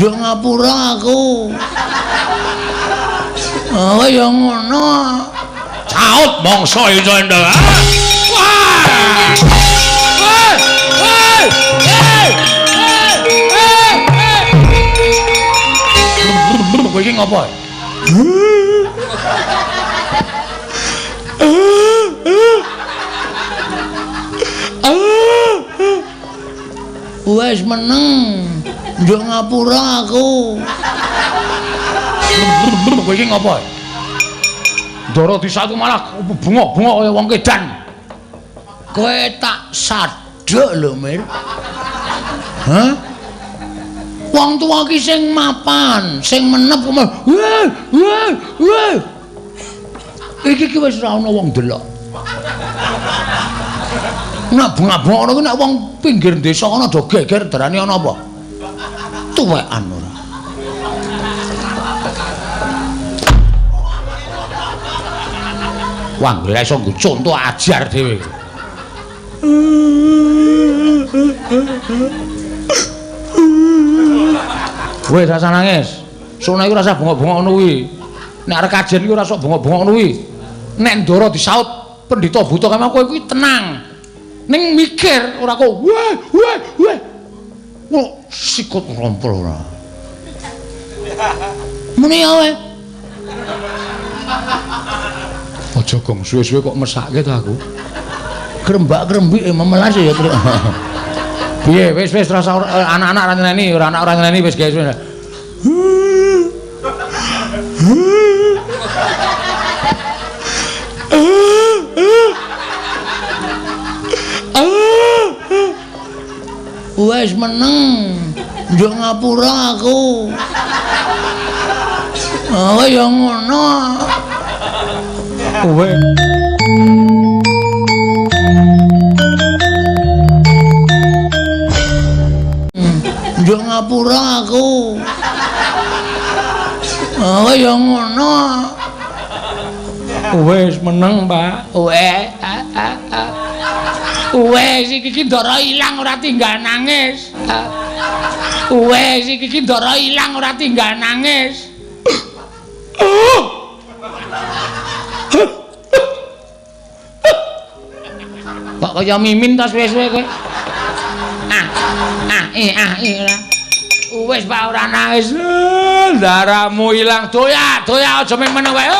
Njuk ngapura aku. Oh ya ngono. Caut mangsa iso endel. Wah! Wah! Wah! Kowe iki ngopo? Wes meneng. Njuk ngapura aku. Kowe iki ngopo? Ndara disatu malah bengok-bengok kaya wong kedan. Kowe tak sadhek lho, Mir. Hah? Wong tuwa ki sing mapan, sing menep kok. Weh, weh, weh. Iki ki wis ora ana wong delok. Nek bengak-bengok ngono ki nek wong pinggir desa kono do geger darani ana apa? Tuwekan ora. Wah, ora iso nggo conto ajar dhewe. Wis rasa nangis. Sono iku rasa bengok-bengok ngono kuwi. Nek arep kajen iku ora sok bengok-bengok ngono kuwi. Nek ndara disaut pendhita buta kaya kowe kuwi tenang. Ning mikir ora kok weh weh weh. Kok sikut rompol ora. Muni ya kowe. Aja gong suwe-suwe kok mesake to aku. Krembak-krembik memelas ya truk. Piye wis wis rasa anak-anak ora nyeneni, ora anak ora nyeneni wis guys. Wes meneng. Njuk ngapura aku. Oh ya ngono. Kowe njuk ngapura aku. Oh ya ngono. Wis meneng, Pak. Weh. Wes iki ki ndara ilang ora tinggal nangis. Wes iki ki ndara ilang ora tinggal nangis. Kok kaya mimin ta suwe-suwe kowe? Ah, ah, eh, ah, eh ora. Wis Pak ora nangis. Daramu ilang. Doya, doya aja meneng kowe. Doya.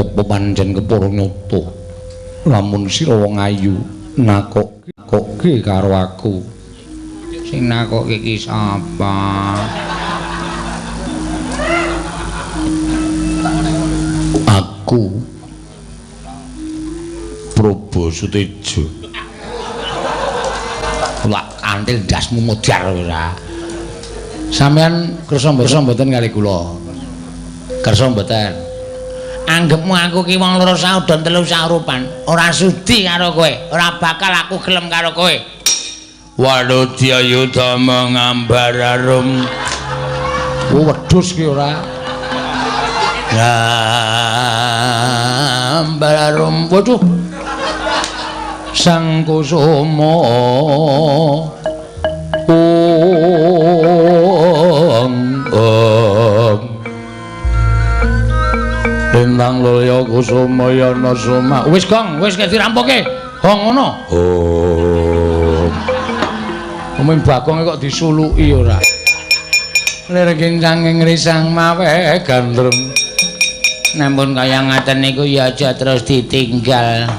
Apa pancen kepara nyata lamun sira wong ayu nakokke karo aku. Sing nakokke iki sapa? Aku Probo Sutejo. Lak antil ndasmu modar ora. Sampeyan kersa mboten kali kula? Kersa mboten. Anggepmu aku ki wong loro saudon telu saurupan, ora sudi karo kowe, ora bakal aku gelem karo kowe. Waludya yuda mengambar arum. Oh wedhus ki ora. Gambar arum. Waduh. Sang Kusuma. Ong ong. Lintang loyo kusuma yana suma. Wis gong, wis dirampoke. Gong ngono. Oh. Omong Bagong kok disuluki ora. Lir kincang ngrisang mawe gandrung. Namun kaya ngaten niku ya aja terus ditinggal.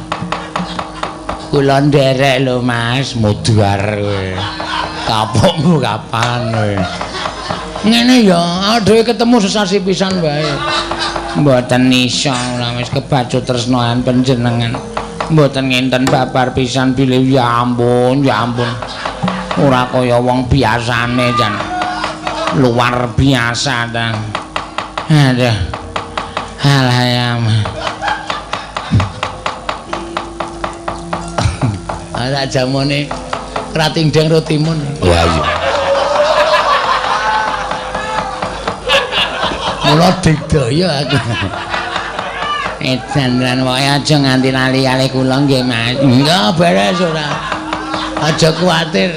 Kula nderek lho Mas, modar kowe. Kapokmu kapan kowe? Ngene ya, dhewe ketemu sesasi pisan wae. Mboten iso ora wis kebacut tresnoan panjenengan. Mboten ngenten babar pisan bilih ya ampun, ya ampun. Ora kaya wong biasane jan. Luar biasa ta. Aduh. Alah ya. Ala jamone krating deng rotimun. Wah iya. Mula digdaya aku. Edan lan wae aja nganti lali kalih kula nggih Mas. Enggak beres ora. Aja kuwatir.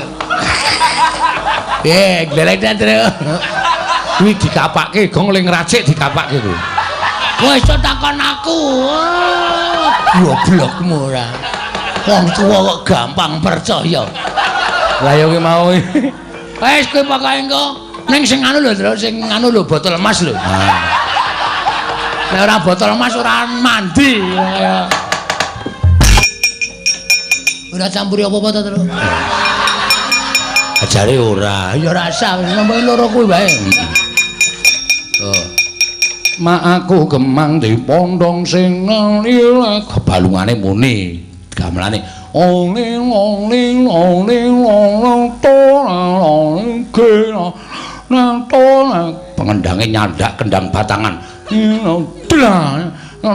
Piye, glelek ta, Tru? Kuwi dikapake gong ling ngracik dikapake kuwi. Kowe iso takon aku. Goblokmu ora. Wong tuwa kok gampang percaya. Lah ya kuwi mau. Wis kowe pokoke engko ning sing anu lho, Tru, sing anu lho botol emas lho. Nek ora botol emas ora mandi. Ora campuri apa-apa ta, Tru? Ajare ora. Ya ora sah, wis nampa loro kuwi wae. Oh. Mak aku gemang dipondong sing nilek kebalungane muni gamelane ole ole ole ole to ge na to pengendange nyandak kendang batangan dung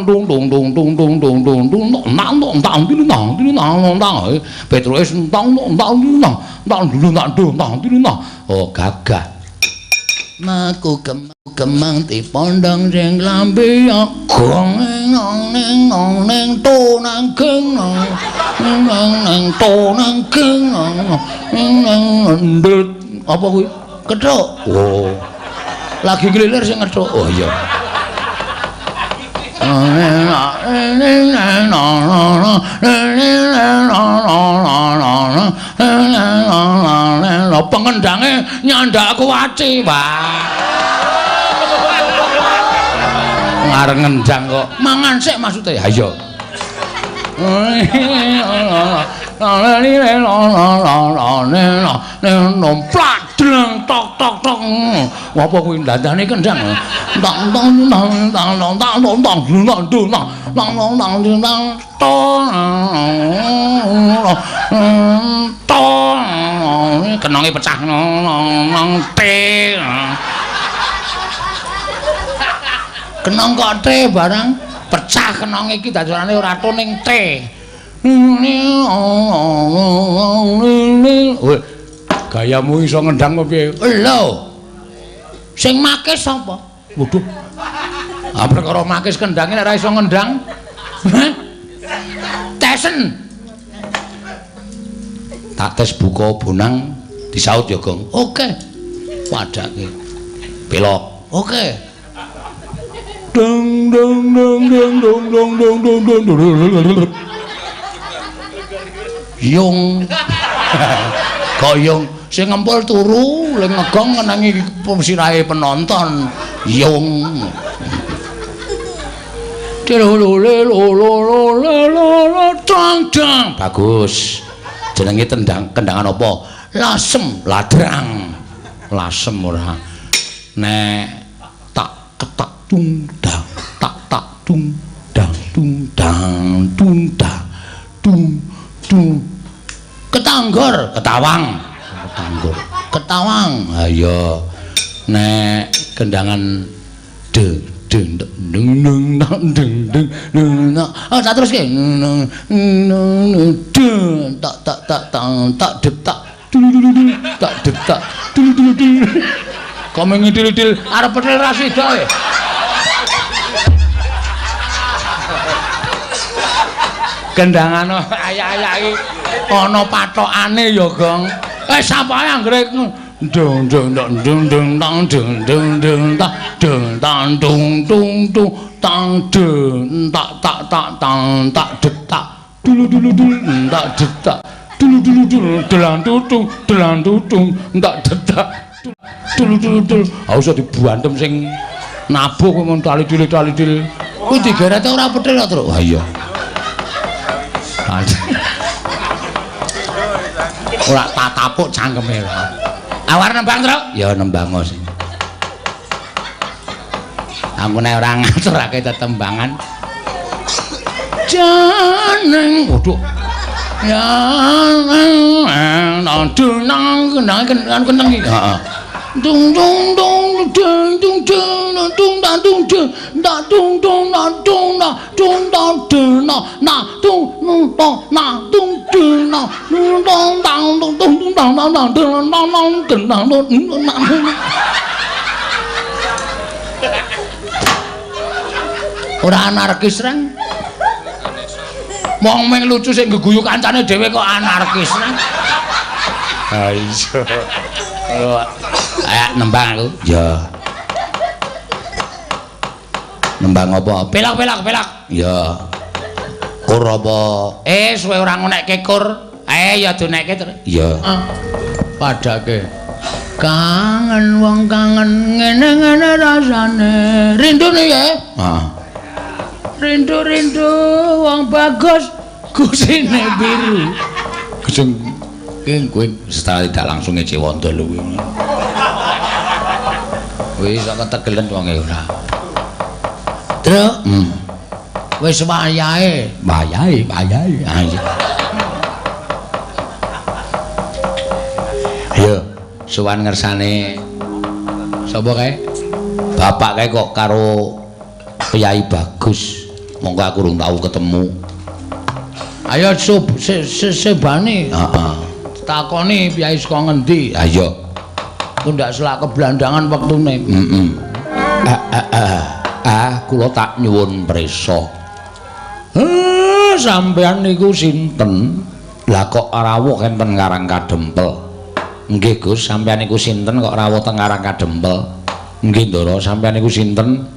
dung dung dung dung dung dung dung nang nang nang nang nang nang Petruke nang nang nang nang nang nang nang. Oh gagah. Maku kemang dipondong sing lambe gong nang nang nang to nang geng nang nang nang to nang geng nang nang ndut. Apa kuwi? Kethuk. Oh. Lagi nglilir sing ngethuk. Oh iya. Pengendange nyandak kuwaci, Pak. Ngarep ngendang kok. Mangan sik maksude. Ha iya. Pladeng tok tok tok. Apa kuwi dandane kendang? Tang tang tang tang tang tang tang tang tang tang tang tang tang tong. Kenonge pecah nang te. Kenong kok te barang pecah kenonge iki dadane ora to ning te. Weh, gayamu iso ngendang apa piye? Lho. Sing make sapa? Waduh. Ah perkara makis kendange nek ora iso ngendang. Hah? Tesen. Tak tes buka bonang disaut ya, Gong. Oke. Padake. Pelok. Oke. Dong dong dong dong dong dong dong dong dong dong. Yung. Kok yung sing ngempul turu, le ngegong ngenangi sirahe penonton. Yung. Bagus. Jenenge tendang kendangan apa? Lasem, ladrang. Lasem ora. Nek tak ketak tung dang, tak tak tung dang tung dang tung dang tung tung. Ketanggor, ketawang. Ketanggor, ketawang. Ayo. Nek kendangan de deng deng deng deng deng deng. Oh, tak teruske. Deng tak tak tak tak tak dep tak tak dep tak dul dul dul. Kok ngidil-idil arep petil ra sida e. Kendangan ayak-ayak iki ana patokane ya, Gong. Eh sapae anggere dong dong dong dong dong dong dong dong dong tak dong tang dung dung dung tang dong tak tak tak tang tak dek tak dulu dulu dulu tak dek tak dulu dulu dulu delang tutung delang tutung tak dek tak dulu dulu dulu. Ah usah dibantem sing nabuh kowe mun tali dili tali dili. Kuwi digerete ora petil kok, Tru. Wah iya. Ora tak tapuk cangkeme. Awar nembang, Tru? Ya nembang sing. Aku nek ora ngaturake tetembangan. Jeneng waduh. Ya nang nang nang keneng iki. Heeh. Dung dung dung dung dung dung dung dung dung dung dung dung dung dung dung dung na dung dung na dung dung na dung dung dang dung dung dung dang dang dang dung dang dang dung dang dung dang. Ora anarkis reng. Wong meng lucu sing ngguyu kancane dhewe kok anarkis reng. Ha iya. Ayo nembang aku. Ya. Nembang apa? Pelok pelok pelok. Ya. Kur apa? Suwe ora ngonekke kur. Ya donekke terus. Iya. Padake. Kangen wong kangen ngene-ngene rasane. Rindu nih ya. Heeh. Rindu-rindu wong bagus gusine biru. Sing kowe secara tidak langsung ngece wondo lho kuwi. Wis kok ketegelen wonge ora. Truk. Wis wayahe, wayahe, wayahe. Ayo. Ayo, sowan ngersane sapa kae? Bapak kae kok karo Kyai Bagus. Monggo aku urung tau ketemu. Ayo sub sebane. Heeh. Takoni piyai saka ngendi? Ayo. Ku ndak selak keblandangan wektune. Heeh. Kula tak nyuwun prisa. Sampeyan niku sinten? Lah kok rawuh enten Karang Kadempel? Nggih, Gus, sampeyan niku sinten kok rawuh teng Karang Kadempel? Nggih, Ndara, sampeyan niku sinten?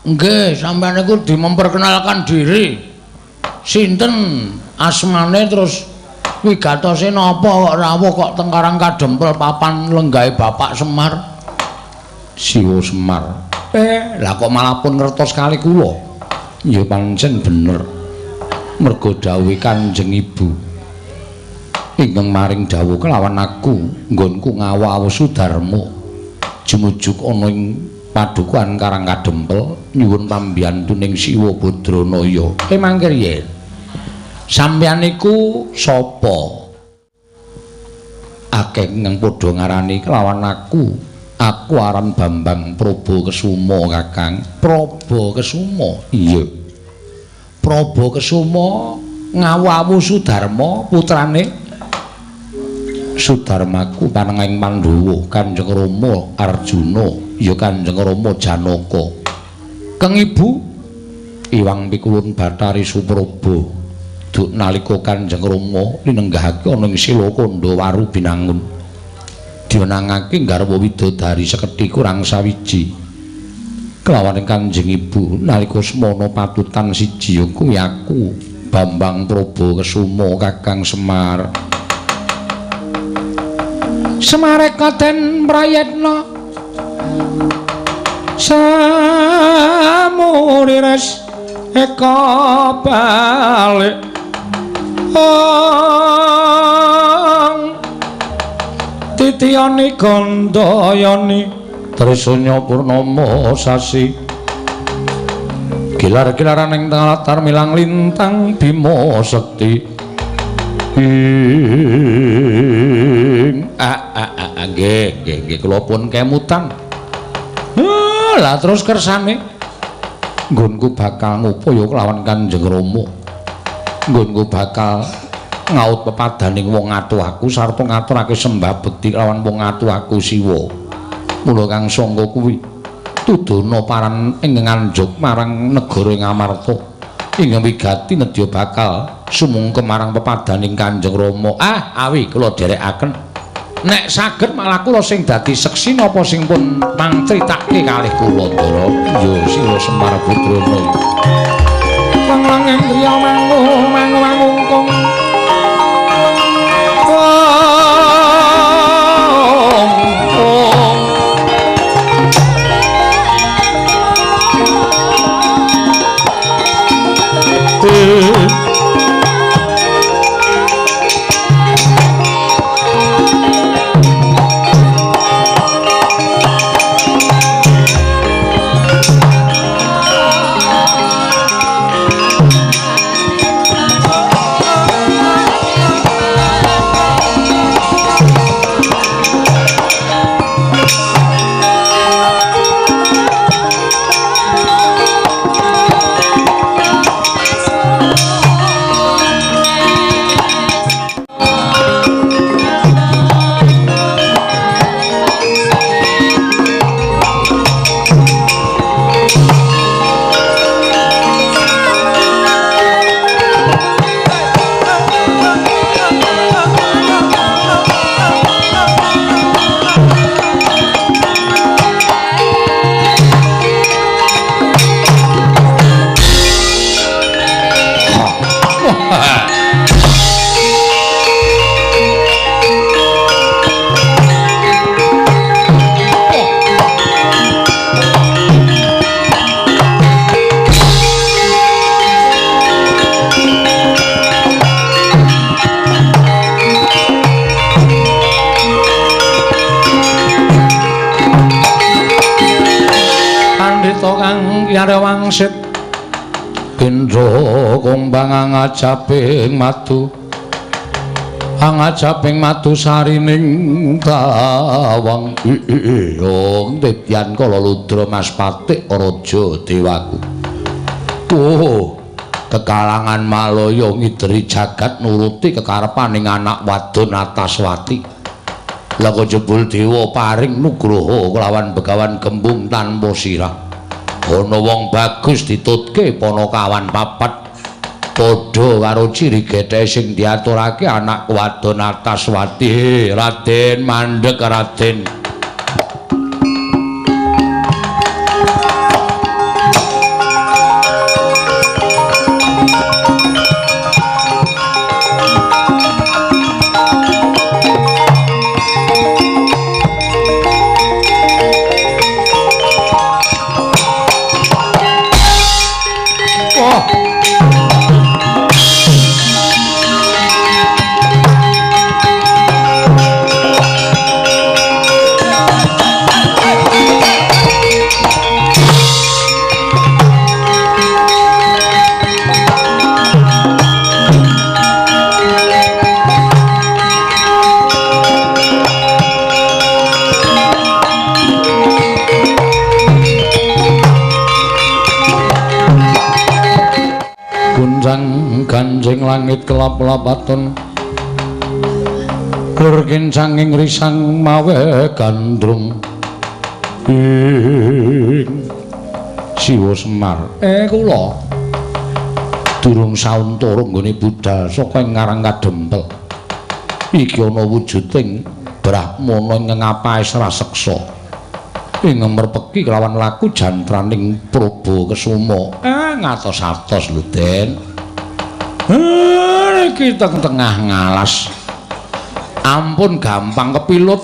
Nggih, sampeyan niku dimemperkenalkan diri. Sinten asmane terus wigatose napa kok rawuh kok teng Karang Kadempel papan lenggahe Bapak Semar? Siwa Semar. Lah kok malah pun ngertos kali kula. Ya pancen bener. Mergo dawuhe Kanjeng Ibu ingkang maring dawuh kelawan aku nggonku ngawu-awu Sudarma jumujuk ana ing padukuhan Karang Kadempel nyuwun pambiyantuning Siwa Badranaya. Mangke riyen sampeyan niku sapa? Akeh ingkang padha ngarani kelawan aku. Aku aran Bambang Prabu Kesuma, Kakang. Prabu Kesuma. Iya. Prabu Kesuma ngawu-awu Sudarma putrane Sudarmaku panengahing Pandhawa Kanjeng Rama Arjuna ya Kanjeng Rama Janaka. Keng Ibu Iwang Pikulun Bathari Supraba duk nalika Kanjeng Rama linenggahake ana ing Sila Kandha Waru Binangun diwenangake garwa widodari sekedhi kurang sawiji kelawan Kanjeng Ibu nalika semana patutan siji ya kuwi aku Bambang Prabu Kesuma Kakang Semar. Semareka den prayetna samurires eka balik ong titiyani gandayani trisanya purnama sasi gilar-gilaran ing latar milang lintang bima sekti ing nggih nggih nggih kula pun kemutan. Lah terus kersane nggonku bakal ngupaya kelawan Kanjeng Rama, nggonku bakal ngaut pepadaning wong atuh aku sarta ngaturake sembah bekti lawan wong atuh aku Siwa. Mula kang sangka kuwi tudana paran ing nganjuk marang negara Ngamarta ingkang wigati nedya bakal sumungkem marang pepadaning Kanjeng Rama. Awi kula dherekaken nek saged malah kula sing dadi seksi napa sing pun mangcritake kalih kula Ndara. Ya Siwa Semar Putrana. Wong langeng griya mangu mangu mangungkung. Ki Arya Wangsit. Kendra kumbang angajaping madu. Angajaping madu sarining tawang. Yo titian kala ludra Mas Patik raja dewaku. Oh, kekalangan Malaya ngideri jagat nuruti kekarepaning anak wadon Ataswati. Lah kok jebul dewa paring nugroho kelawan Begawan Gembung tanpa sirah. Ana wong bagus ditutke panakawan papat padha karo ciri getheke sing diaturake anak wadon Ataswati. Raden mandeg Raden. Ganjing langit kelap-lapaton klur kincanging risang mawe gandrung ing Siwa Semar. Kula durung sauntara nggone budal saka ing Ngarang Kadempel. Iki ana wujuding brahmana ing ngapaes raseksa ing merpeki kelawan laku jantraning Prabu Kesuma. Ngatos-atos lho Den. Iki teng tengah ngalas. Ampun gampang kepilut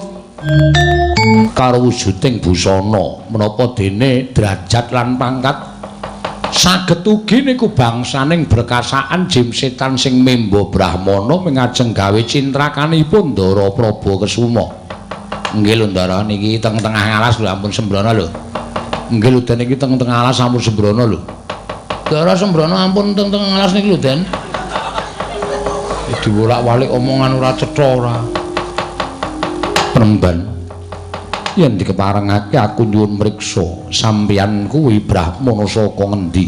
karo wujuding busana menapa dene derajat lan pangkat saged ugi niku bangsaning berkasaan jim setan sing memba brahmana mingajeng gawe cintrakanipun Ndara Prabu Kesuma. Nggih lho Ndara, niki teng tengah ngalas lho ampun sembrono lho. Nggih lho Den, niki teng tengah alas ampun sembrono lho. Ndara sembrono ampun teng tengah alas niki lho Den. Diwolak-walik omongan ora cetha ora. Premban. Yen dikeparengake aku nyuwun mriksa sampeyan kuwi brahmana saka ngendi?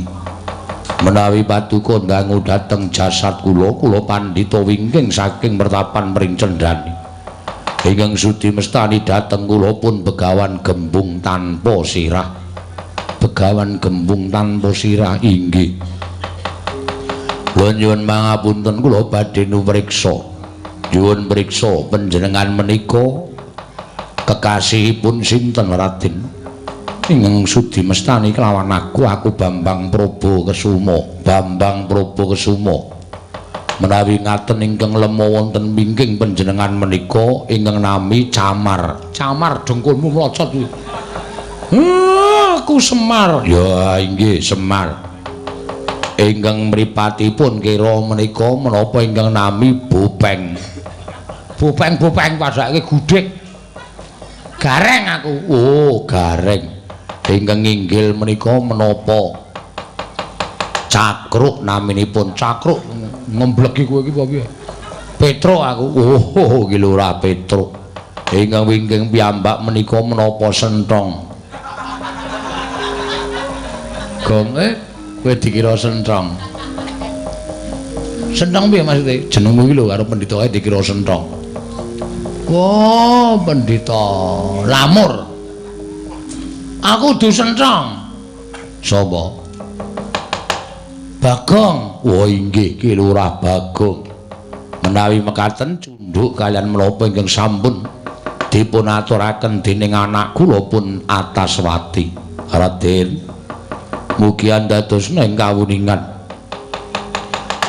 Menawi paduka ndangu dhateng jasad kula, kula pandhita wingking saking mertapan Mringcendhani. Ingkang sudi mestani dhateng kula pun Begawan Gembung tanpa sirah. Begawan Gembung tanpa sirah inggih. Kula nyuwun pangapunten, kula badhe nupriksa. Nyuwun priksa panjenengan menika kekasihipun sinten Raden? Ingkang sudi mestani kelawan aku, aku Bambang Prabu Kesuma. Bambang Prabu Kesuma. Menawi ngaten ingkang lema wonten wingking panjenengan menika ingkang nami Camar. Camar dengkulmu mlocot kuwi. Aku Semar. Ya inggih Semar. Ingkang mripatipun kira menika menapa ingkang nami Bopeng. Bopeng-bopeng padhake gudhek. Gareng aku. Oh, gareng. Ingkang inggil menika menapa? Cakruk naminipun. Cakruk ngemblegi kowe iki apa piye? Petruk aku. Oh, iki lho ora Petruk. Ingkang wingking piyambak menika menapa Senthong. Gong kowe dikira senthong. Senthong piye maksude? Jenengmu iki lho karo pendhita kae dikira senthong. Oh, pendhita Lamur. Aku du senthong. Sapa? Bagong. Oh inggih Ki Lurah Bagong. Menawi mekaten cundhuk kalian menapa ingkang sampun dipun aturaken dening anak kula pun Ataswati. Raden, mugi andadosna ing kawuningan.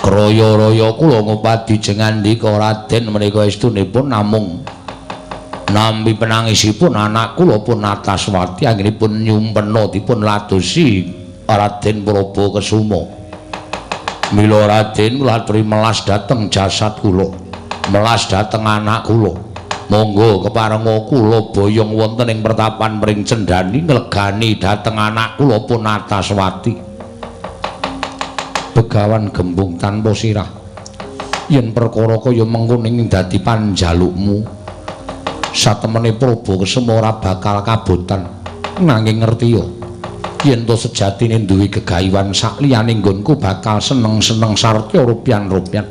Kraya-raya kula ngupadi jengandika Raden menika estunipun namung nampi penangisipun anak kula pun Ataswati anggenipun nyumpena dipun ladosi Raden Prabu Kesuma. Mila Raden kula aturi melas dhateng jasad kula, melas dhateng anak kula. Monggo keparenga kula boyong wonten ing pertapan Pring Cendhani nglegani dhateng anak kula pun Nataswati. Begawan Gembung tanpa sirah. Yen perkara kaya mengkono ing dadi panjalukmu, satemene Prabu Kesuma ora bakal kabotan. Nanging ngertiya yen to sejatine duwe gegayuhan sakliyane nggonku bakal seneng-seneng sarta rupyan-rupyan.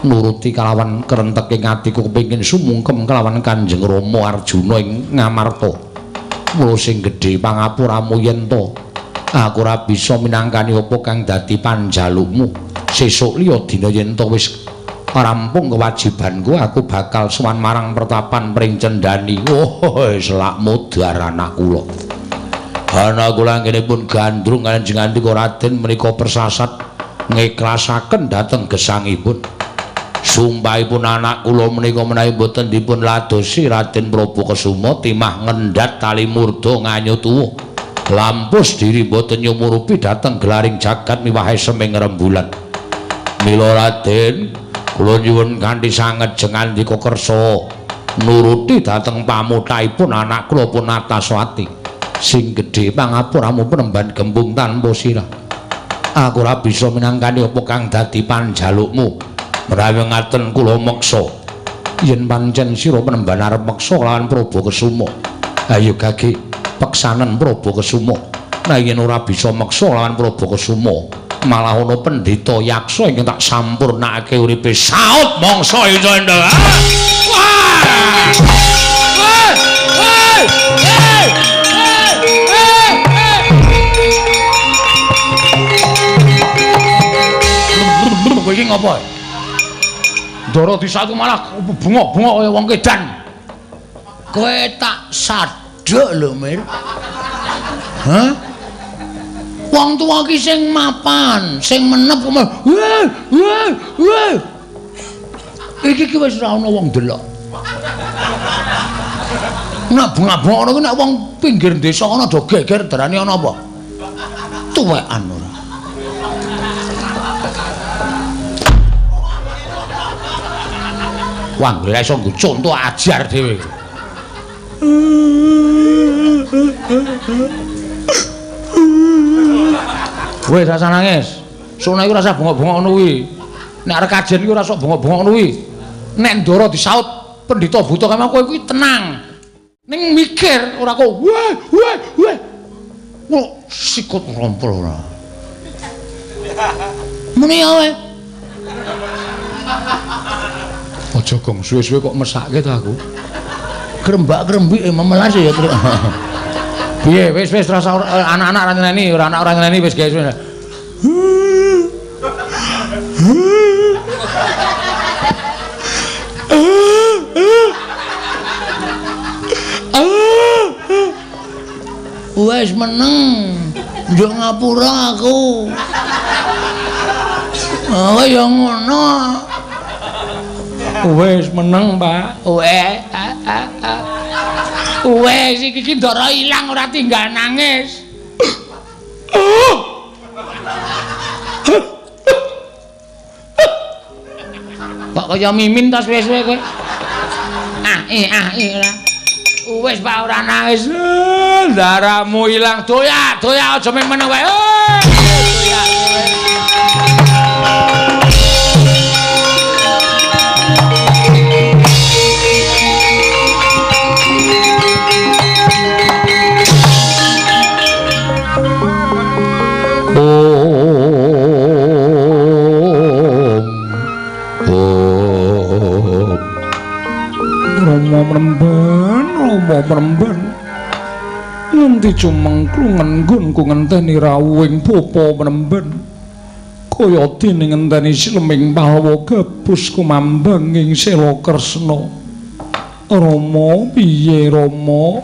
Nuruti kalawan kerenteking atiku kepengin sumungkem kelawan Kanjeng Rama Arjuna ing Ngamarta. Mula sing gedhe pangapuramu yen to aku ora bisa minangkani apa kang dadi panjalukmu. Sesuk liya dina yen to wis rampung kewajibanku, aku bakal sowan marang pertapan Pring Cendhani. Oh, selak modar anak kula. Anak kula anggenipun gandrung kaliyan jengandika Raden menika persasat ngiklasaken dhateng gesangipun. Sumpahipun anak kula menika menawi boten dipun ladosi Raden Prabu Kesuma timah ngendhat tali murda nganyu tuwa. Lampus diri boten nyumurupi dhateng gelaring jagat miwahe seming rembulan. Mila Raden, kula nyuwun kanthi sanget jengandika kersa nuruti dhateng pamutaipun anak kula pun Nataswati. Sing gedhe pangapuramu penemban Gembung tanpa sirah. Aku ora bisa minangkani apa kang dadi panjalukmu. Menawi ngaten kula meksa. Yen pancen sira penemban arep meksa lawan Prabu Kesuma, ayo gage peksanen Prabu Kesuma. Nah yen ora bisa meksa lawan Prabu Kesuma, malah ana pendhita yaksa ingkang tak sampurnakake uripe. Saut mangsa iso ndha. Wah! Wah! Wah! Kowe iki ngopo? Ndara disatu malah bengok-bengok kaya wong kedan. Kowe tak sadhek lho, Mir. Hah? Wong tuwa ki sing mapan, sing menep kok weh weh weh. Iki ki wis ora ana wong delok. Nek bengak-bengok ngono ki nek wong pinggir desa kono do geger darani ana apa? Tuwekan ora. Wah, ora iso nggo conto ajar dhewe. Wis rasah nangis. Sona iku rasah bengok-bengok ngono kuwi. Nek arep kajen iku ora sok bengok-bengok ngono kuwi. Nek ndara disaut pendhita buta kaya kowe kuwi tenang. Ning mikir ora kok weh weh weh. Kok sikut rompol ora. Muni ya kowe. Aja gong suwe-suwe kok mesake to aku. Krembak-krembik memelas ya. Piye wis wis rasa anak-anak ora nyeneni, ora anak ora nyeneni wis guys. Wis meneng. Njuk ngapura aku. Oh ya ngono. Wis meneng, Pak. Wes iki ki ndara ilang ora tinggal nangis. Kok kaya mimin ta suwe-suwe kowe? Ah ih ora. Wis Pak ora nangis. Daramu ilang. Doyak, doyak aja meneng wae. Doyak. Rama mremben nganti cumengklungen nggonku ngenteni rawuhing bapa mremben kaya dene ngenteni sileming pahlawa gabus kumambang ing Sela Kresna. Rama piye Rama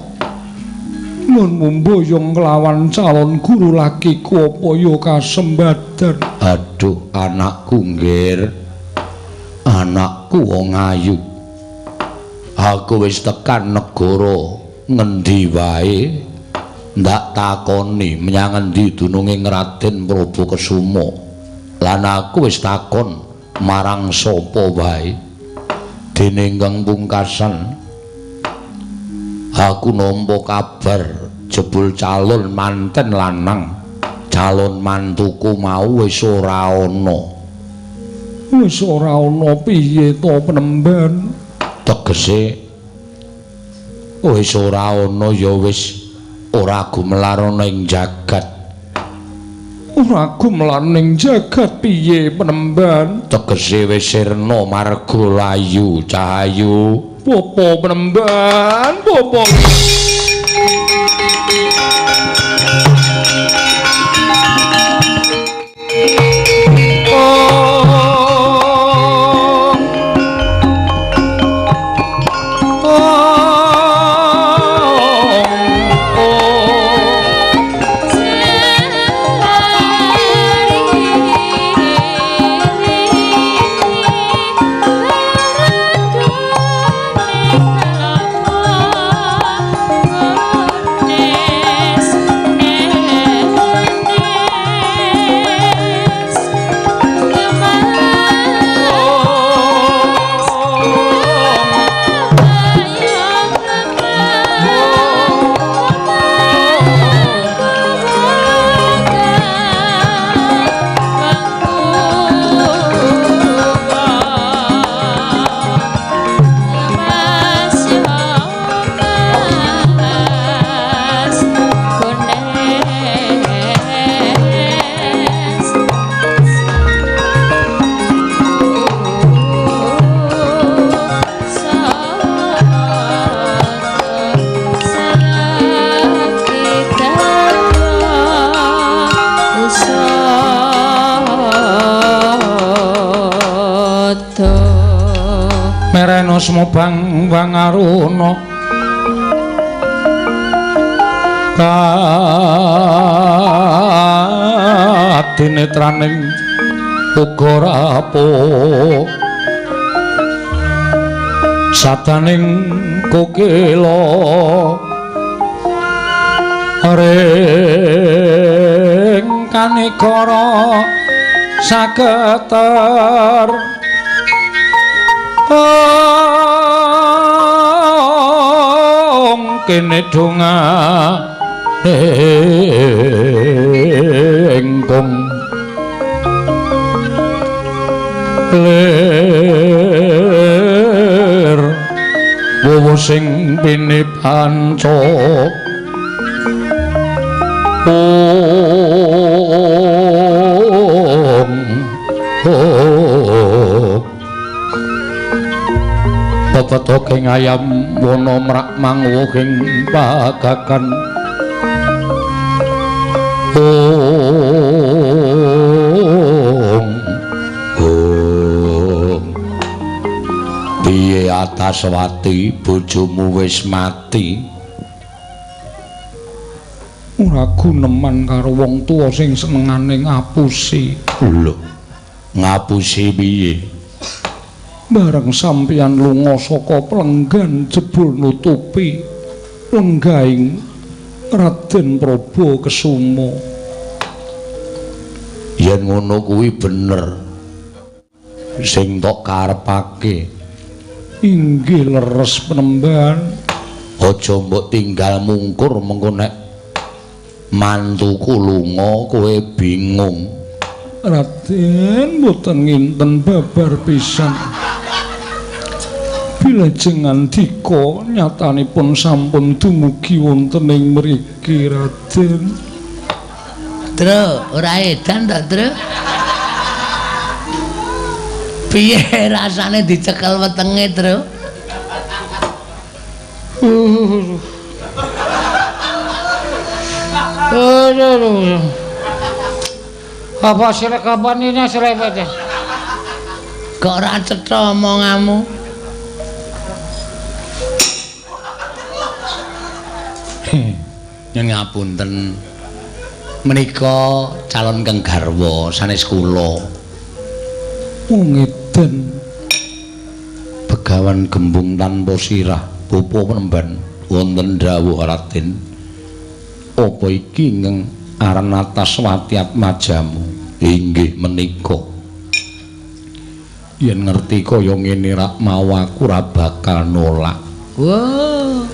nggonmu mboyong kelawan calon guru lakiku apa ya kasembadan? Aduh anakku nggir, anakku wong ayu. Aku wis tekan negara ngendi wae ndak takoni menyang endi dununge Raden Prabu Kesuma. Lan aku wis takon marang sapa wae. Dene ingkang pungkasan Aku nampa kabar jebul calon manten lanang, calon mantuku mau wis ora ana. Wis ora ana piye to penemban? Tegese wis ora ana ya wis ora gumelar ana ing jagat. Ora gumelar ning jagat piye penemban? Tegese wis sirna marga layu cahayu. Popo penemban, popo. Mereno semubang wangaruna kadinetraning uga rapuh sadaning kokila ring kanegara saketer kene donga engkong lir wowo sing pinipanca pepetoking ayam wana mrak mangwuhing pagakan ong piye Ataswati bojomu wis mati? Ora guneman karo wong tuwa sing senengane ngapusi. Lho, ngapusi piye? Bareng sampeyan lunga saka plenggan jebul nutupi lenggaing Raden Prabu Kesuma. Yen ngono kuwi bener sing tok karepake. Inggih leres penemban. Aja mbok tinggal mungkur mengko nek mantuku lunga kowe bingung. Raden mboten nginten babar pisan. Bilajeng ngandika nyatanipun sampun dumugi wonten ing mriki Raden. Tru, ora edan ta, Tru? Piye rasane dicekel wetenge, Tru? Aduh. Apa sira kapan ini serempet? Kok ora cetha omonganmu? Nyuwun ngapunten. Menika calon kang garwa sanes kula. Wong edan Begawan Gembung tanpa sirah bapa penemban wonten dawuh Raden. Apa iki ingkang aran Ataswati Atmajamu? Inggih menika. Yen ngerti kaya ngene rak mau aku ora bakal nolak. Wah.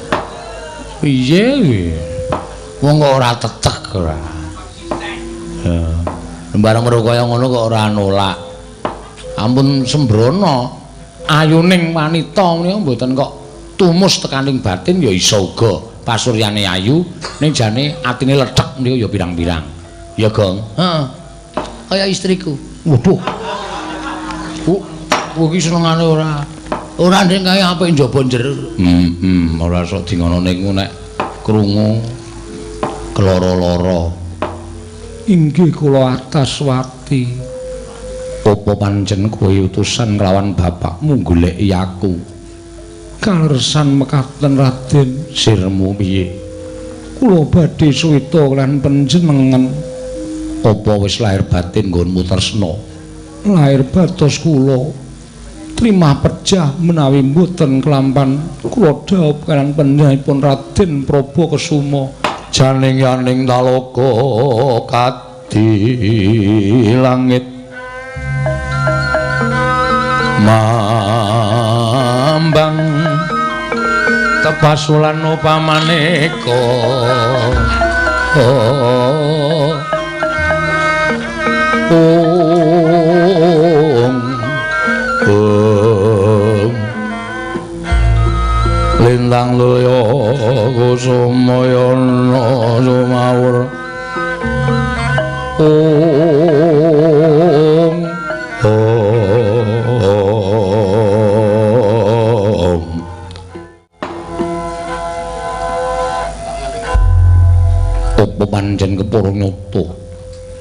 Piye iki? Wong kok ora tetek ora. Ya. Bareng weruh kaya ngono kok ora nolak. Ampun sembrono. Ayuning wanita menika mboten kok tumus tekaning batin ya iso uga pasuryane ayu ning jane atine lethek menika ya pirang-pirang. Ya, Gong. Heeh. Kaya istriku. Waduh. Bu, iki senengane ora. Ora ndek kae apik njaba jero. Ora sok dingonone iku nek krungu keloro-loro. Inggih kula ataswati. Apa pancen kowe utusan kelawan bapakmu goleki aku? Kaleresan mekaten Raden. Sirmu piye? Kula badhe suwita lan panjenengan. Apa wis lahir batin nggonmu tresna? Lahir batos kula. Trimah pejah menawi mboten kelampan kula dhaup kaliyan panjenenganipun Raden Prabu Kesuma. Janing yaning talaga kadi langit mambang tepasulan upamaneka. Ong ong lintang loyo kusumayana sumawur. Ong ong. Apa pancen kepara nyata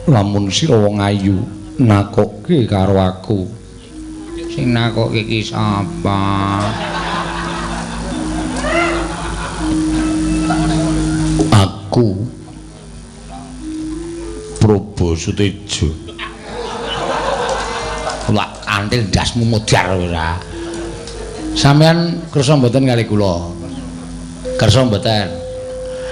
lamun sira wong ayu nakokke karo aku? Sing nakokke iki sapa? Aku Prabu Sutejo. Lak antil ndasmu modar ora. Sampeyan kersa mboten kali kula? Kersa mboten?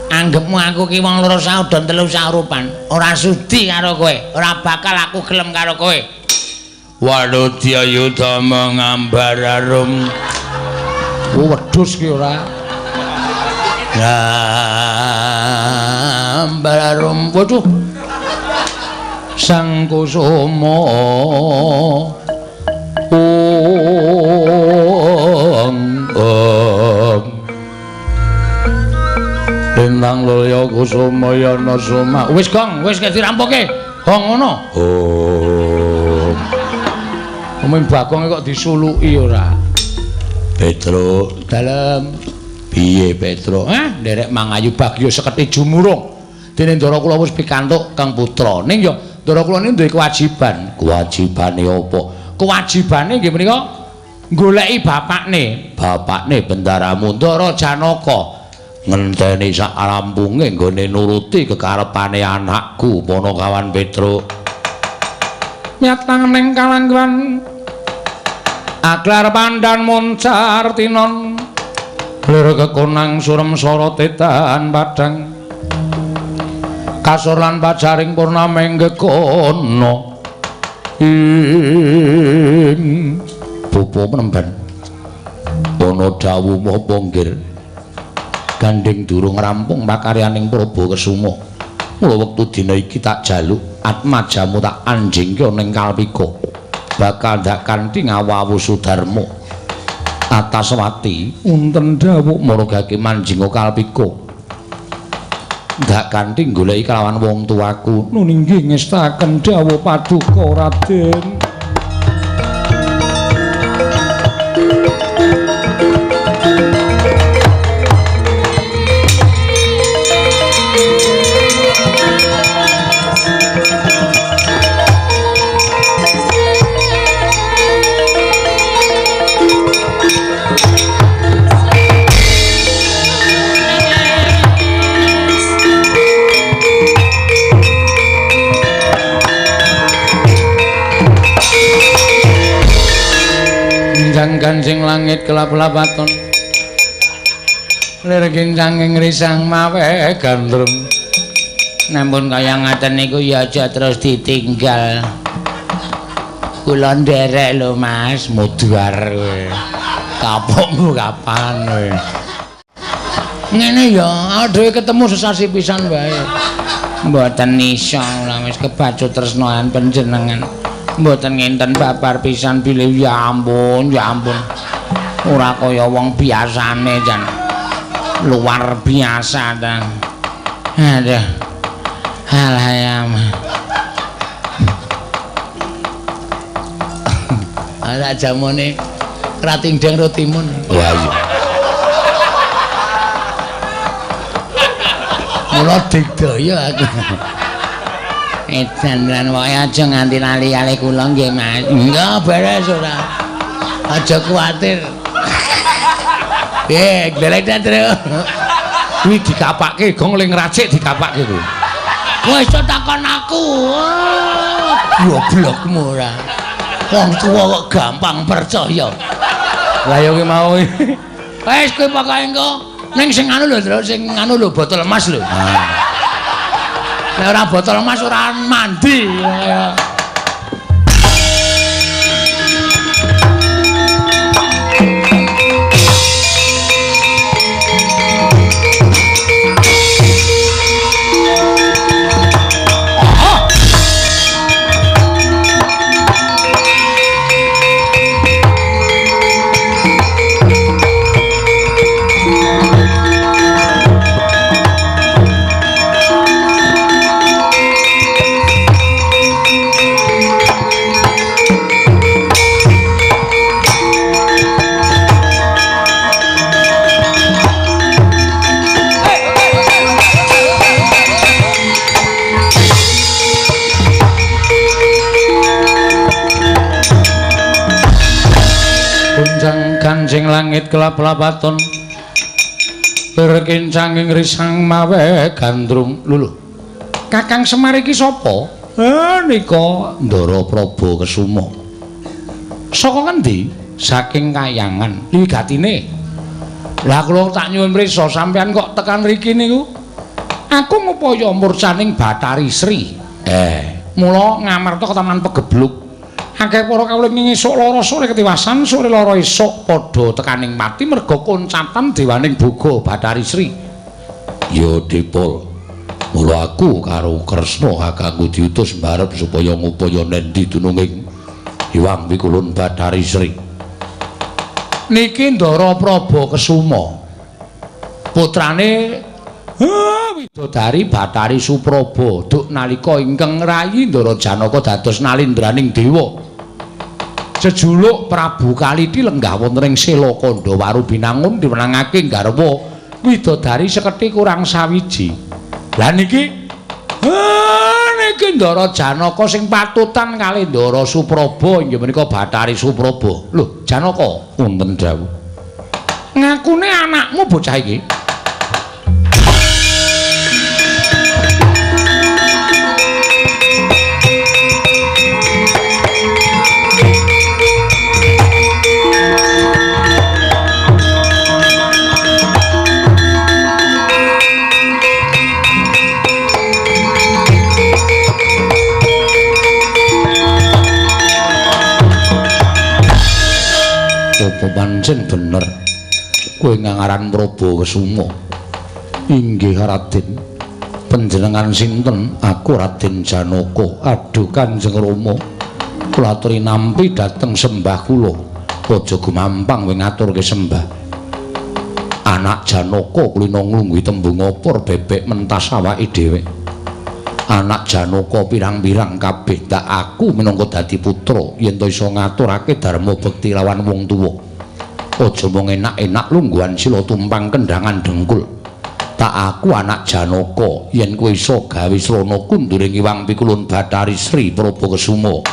Anggepmu aku ki wong loro saudon telu saurupan, ora sudi karo kowe, ora bakal aku gelem karo kowe. Wadudya yuda mengambar arum. Oh, wedhus ki ora. Ngambar arum. Waduh. Sang Kusuma. Ong ong. Lintang loyo kusuma yana suma. Wis Gong, wis dirampoke. Gong ngono. Oh. Omong Bagong kok disuluki ora? Petro, dalem. Piye Petro? Hah, nderek mangayu bagya seketi jumurung. Dene ndara kula wis pikantuk Kang Putra. Ning ya ndara kula niki duwe kewajiban. Kewajibane apa? Kewajibane nggih menika goleki bapakne. Bapakne bendaramu Ndara Janaka. Ngenteni sak rampunge nggone nuruti kekarepane anakku Panakawan Petro. Nyatang ning kalangguan aglar pandan moncar tinon lir kekonang surem sorotetan padang kasur lan pajaring purnama gekono ing bapa penemban ana dawuh apa nggir gandeng durung rampung pakaryaning Prabu Kesuma. Mula wektu dina iki tak jaluk atmajamu tak anjingke ning Kalpika. Bakal ndak kanthi ngawawu Sudarma. Ataswati unten dawuh maragake manjinga Kalpika. Ndak kanthi goleki kelawan wong tuaku. Nun inggih ngestaken dawuh paduka Raden. Kancing langit kelap-lapaton lir kincanging risang mawe gandrung. Namun kaya ngaten niku ya aja terus ditinggal. Kula nderek lho Mas, mudhar kowe. Kapokmu kapan kowe? Ngene ya, awake dhewe ketemu sesasi pisan wae. Mboten iso ora wis kebacut tresnoan panjenengan. Mboten ngenten babar pisan bilih ya ampun, ya ampun. Ora kaya wong biasane jan. Luar biasa ta. Aduh. Alah ya. Ala jamone krating deng rotimun. Wah iya. Mula digdaya aku. Edan lan wae aja nganti lali kali kula nggih Mas. Enggak beres ora. Aja kuwatir. Piye, glelek ta, Tru? Kuwi dikapake gong ling racik dikapake kuwi. Kowe iso takon aku. Goblokmu ora. Wong tuwa kok gampang percaya. Lah ya kuwi mau. Wis kowe pokoke engko ning sing anu lho, Tru, sing anu lho botol emas lho. Nek ora botol emas ora mandi. Kancing langit kelap-lapaton berkincanging risang mawe gandrung. Lho Kakang Semar iki sapa? Nika Ndara Prabu Kesuma. Saka ngendi? Saking Kayangan. Wigatine. Lah kula tak nyuwun prisa sampean kok tekan riki niku? Aku ngupaya murcaning Bathari Sri. Mula ngamarta ketaman pegebluk. Akeh para kawula ing esuk lara sore ketiwasan sore lara esuk padha tekaning pati merga koncatan dewaning boga Bathari Sri. Ya Dipol, mula aku karo Kresna kakangku diutus mbarep supaya ngupaya nendi dununging Hyang Pikulun Bathari Sri. Niki Ndara Prabu Kesuma, putrane Widodari Bathari Supraba duk nalika ingkang rayi Ndara Janaka dados nalindraning dewa. Jejuluk Prabu Kaliti lenggah wonten ing Sela Kandha Warubinangun diwenangake garwa widodari seketi kurang sawiji. Lah niki niki Ndara Janaka sing patutan kalih Ndara Supraba inggih menika Bathari Supraba. Lho, Janaka wonten dawuh. Ngakune anakmu bocah iki. Apa pancen bener kowe ngangaran Prabu Kesuma? Inggih Raden. Panjenengan sinten? Aku Raden Janaka. Aduh Kanjeng Rama, kula aturi nampi dhateng sembah kula. Aja gumampang kowe ngaturke sembah. Anak Janaka kulina nglungguhi tembung opor bebek mentas awake dhewe. Anak Janaka pirang-pirang kabeh tak aku minangka dadi putra yen to iso ngaturake dharma bekti lawan wong tuwa. Aja mung enak-enak lungguhan sila tumpang kendhangan dengkul. Tak aku anak Janaka yen kowe iso gawe srana kunduring Hyang Pikulun Bathari Sri Prabu Kesuma.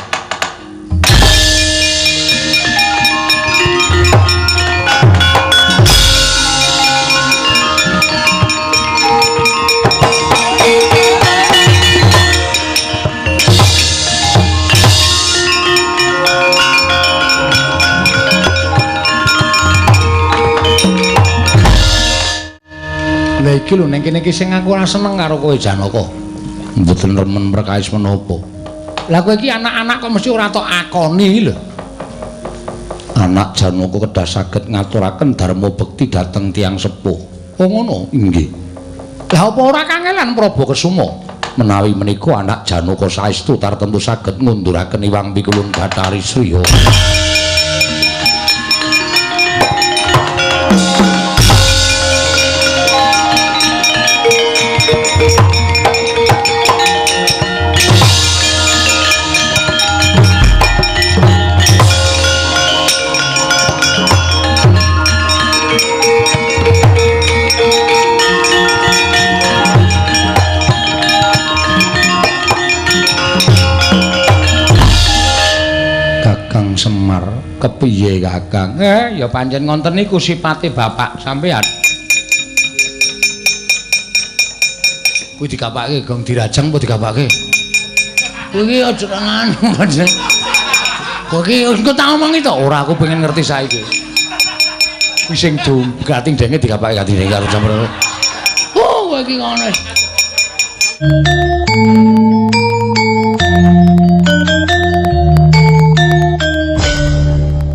Lah iki lho ning kene iki sing aku ora seneng karo kowe Janaka. Mboten remen perkawis menapa. Lah kowe iki anak-anak kok mesti ora tok akoni lho. Anak Janaka kedah saged ngaturaken dharma bekti dhateng tiyang sepuh. Oh ngono? Inggih. Lah apa ora kangelan Prabu Kesuma? Menawi menika anak Janaka saestu tartemtu saged ngunduraken iwang pikulun Bathari Sriya. Kakang Semar, kepiye Kakang? Ya pancen ngonten niku sipate bapak sampean. Kuwi digapake gong dirajang apa digapake? Kuwi iki aja nganu pancen. Kowe iki engko tak omongi to? Ora, aku pengen ngerti saiki. Kuwi sing gating denge digapake gating denge karo jamur. Oh, kowe iki ngono.